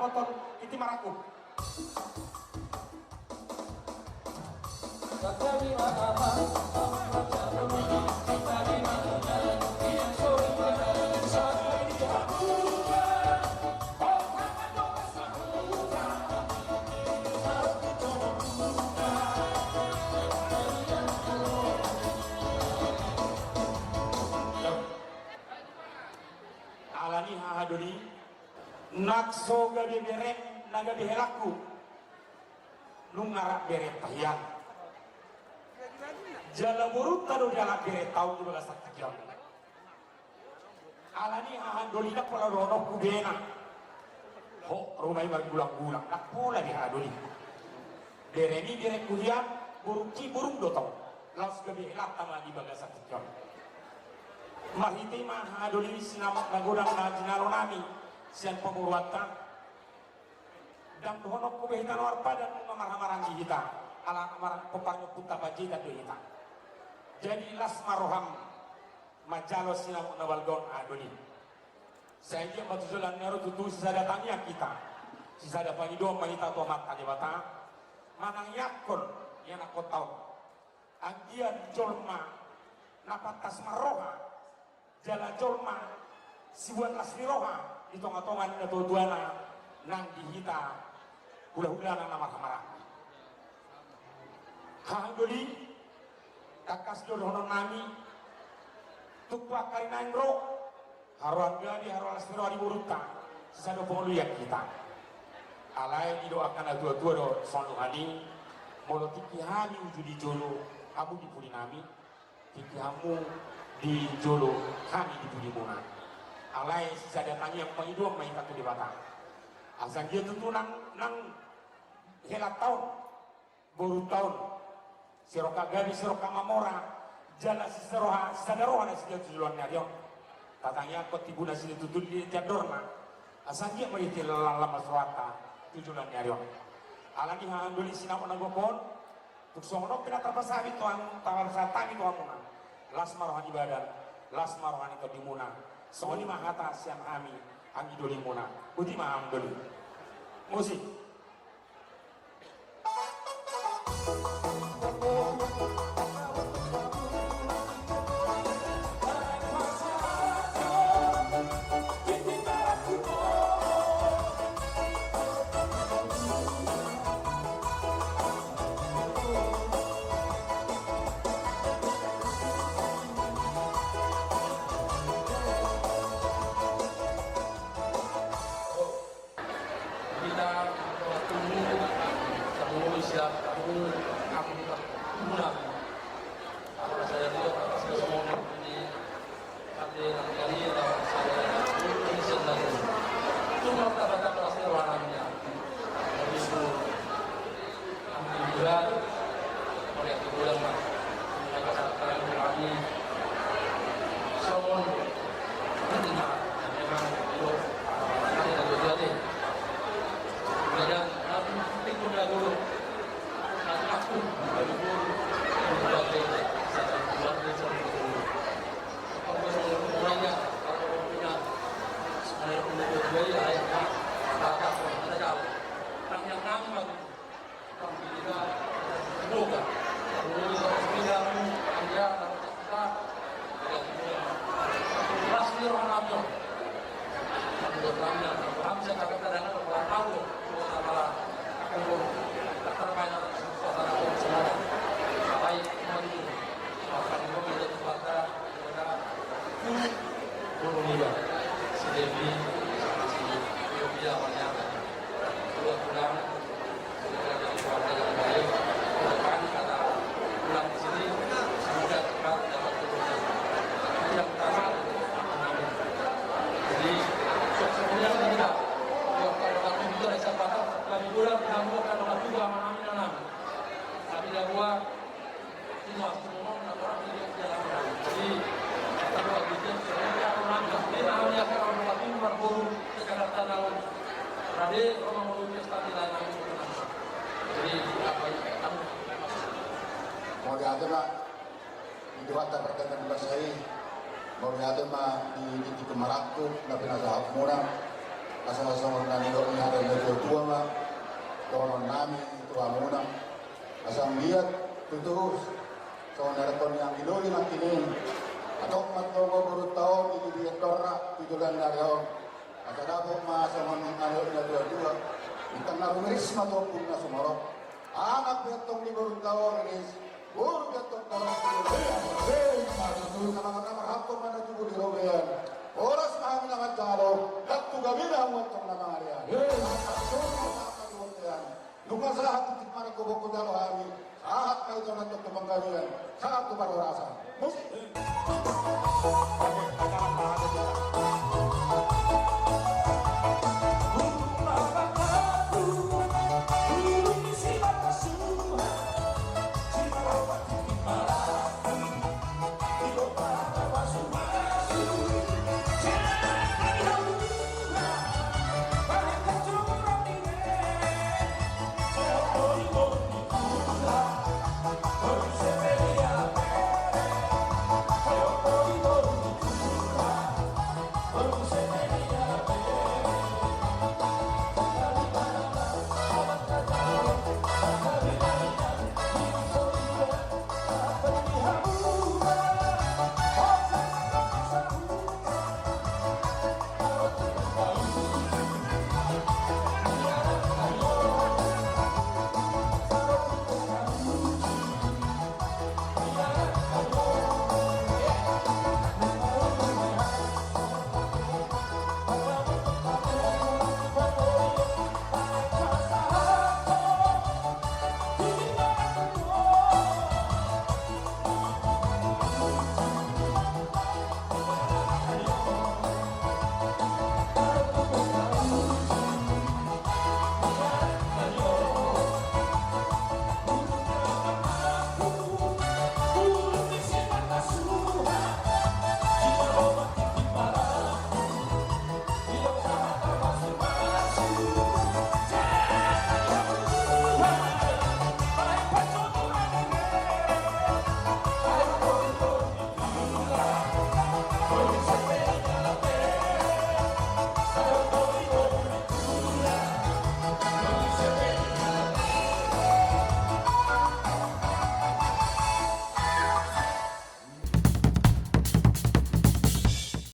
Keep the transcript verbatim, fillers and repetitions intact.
Tonton, iti marangkup. Alani hahadoli, nang so gabe berem na gabe helangku, nunga rap berem tahian. Jala borunta do dialap berem taon di bagasan tahian. Alani hahadoli, ndang pola dohononku bena. Ho, ruma i margulang-gulang, ndang pola di hahadoli. Berem i beremku hian, borungki borung do tong. Laos gabe helangta ma di bagasan tahian. Marhite i ma hahadoli sinamot na godang na jinalo nami sian pamoruonta. Ndang dohononku be hita na marpadan nunga marhahamaranggi hita. Ala marang pomparan ni ompunta Panjaitan do hita. Jadi las ma roham manjalo sinamot na balga on hahadoli. Sai anggiat ma tu joloan ni ari on tutu sisada tangiang hita, sisada pangidoan ma hita tu Amanta Debata, manangiangkon ianakhonta on. Anggiat jolma na pantas marroha, jala jolma siboan las ni roha di tonga-tonga ni natuatuana nang di hita hulahulana na marhahamaranggi. Hahadoli, tangkas do dohonon nami, tung pangkari naeng ro, haroan gabe, haroan las ni roha di borunta, sisada pangoluan hita. Alai didoakan natuatua do songon i, molo tingki hami uju di jolo, hamu di pudi nami, tingki hamu di jolo, hami di pudimuna. Alai sisada tangiang pangidoan ma hita tu Debata. Asa anggiat tutu nang, nang helangta on, borunta on, sirongkap gabe, sirongkap mamora, jala sisaroha, sisada roha nasida tu joloan ni ari on. Tatangiangkon tibu nasida tutu di tiandorna. Asa anggiat ma i tilalan las rohanta tu joloan ni ari on. Alani hahadoli sinamot na gokhon, tung songon on pe na tarpasahat hami tu hamu, tarpasahat hami tu hamuna. Las ma roha ni badan, las ma roha ni tondimuna. Songon i ma hata sian hami, hami dolimuna. Boti ma hahadoli. Musik. Hita martunggu, samulu siap, aku, aku tetap pulang. Apa saya lihat, apa saya ngomong ini, nanti, nanti, nanti, saya, ini sendal. Cuma tak ada kelas rohananya. Habis itu, Alhamdulillah, oleh bulan, Mama. Kami songon, ini, Mama, memang, yo, kami dari Bogor, deh. Kemudian, aku, aku, aku, aku, aku, aku, aku, aku, aku, aku, aku, Mauliate ma di Tuhanta pardenggan basa i. Mauliate ma di, di, di pemaraku na pinasahat muna. Asa songon na nidok ni hata ni natuatua ma dohonon nami tu hamuna. Asa anggiat tutu songon na nidok ni anggi doli nangkin i, hatop ma antong boru ta on di didian torra tu joloan ni ari on. Asa dapot ma songon na nidok ni natuatua, bintang na rumiris ma tu ombun na sumorop. Anak pe antong di boru ta on riris, boru pe antong torop. Hei, hei, hei. Sama-sama marhapon.